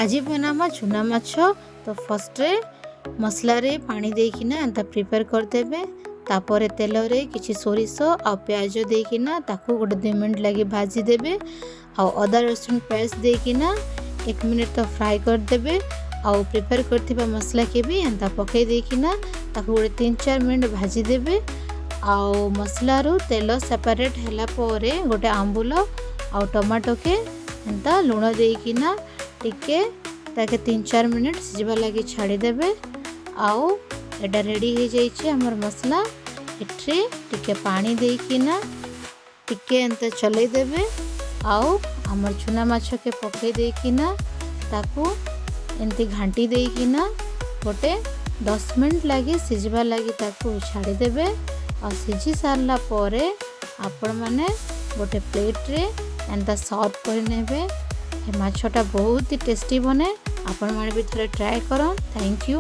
ଆଜି ବନାମା ଚୁନା ମାଛ। ତ ଫାର୍ଷ୍ଟରେ ମସଲାରେ ପାଣି ଦେଇକିନା ଏନ୍ତା ପ୍ରିପେୟାର କରିଦେବେ। ତାପରେ ତେଲରେ କିଛି ସୋରିଷ ଆଉ ପିଆଜ ଦେଇକିନା ତାକୁ ଗୋଟେ 2 ମିନିଟ୍ ଲାଗି ଭାଜିଦେବେ ଆଉ ଅଦା ରସୁଣ ପେଷ୍ଟ ଦେଇକିନା 1 ମିନିଟ୍ ତ ଫ୍ରାଏ କରିଦେବେ। ଆଉ ପ୍ରିପେୟାର କରିଥିବା ମସଲାକେ ବି ଏନ୍ତା ପକାଇ ଦେଇକିନା ତାକୁ ଗୋଟେ 3-4 ମିନିଟ୍ ଭାଜିଦେବେ। ଆଉ ମସଲାରୁ ତେଲ ସେପାରେଟ୍ ହେଲା ପରେ ଗୋଟେ ଆମ୍ବୁଲ ଆଉ ଟମାଟୋକେ ଏନ୍ତା ଲୁଣ ଦେଇକିନା ଟିକେ ତାକେ 3-4 ମିନିଟ୍ ସିଝିବା ଲାଗି ଛାଡ଼ିଦେବେ। ଆଉ ଏଇଟା ରେଡ଼ି ହେଇଯାଇଛି ଆମର ମସଲା। ଏଥିରେ ଟିକେ ପାଣି ଦେଇକିନା ଟିକେ ଏନ୍ତା ଚଲେଇଦେବେ ଆଉ ଆମର ଚୁନା ମାଛକେ ପକେଇ ଦେଇକିନା ତାକୁ ଏମିତି ଘାଣ୍ଟି ଦେଇକିନା ଗୋଟେ 10 ମିନିଟ୍ ଲାଗି ସିଝିବା ଲାଗି ତାକୁ ଛାଡ଼ିଦେବେ। ଆଉ ସିଝି ସାରିଲା ପରେ ଆପଣମାନେ ଗୋଟେ ପ୍ଲେଟ୍ରେ ଏନ୍ତା ସର୍ଭ କରିନେବେ। ଏ ମାଛଟା ବହୁତ ହି ଟେଷ୍ଟି ବନେ। ଆପଣମାନେ ବି ଥରେ ଟ୍ରାଏ କରନ୍। Thank you.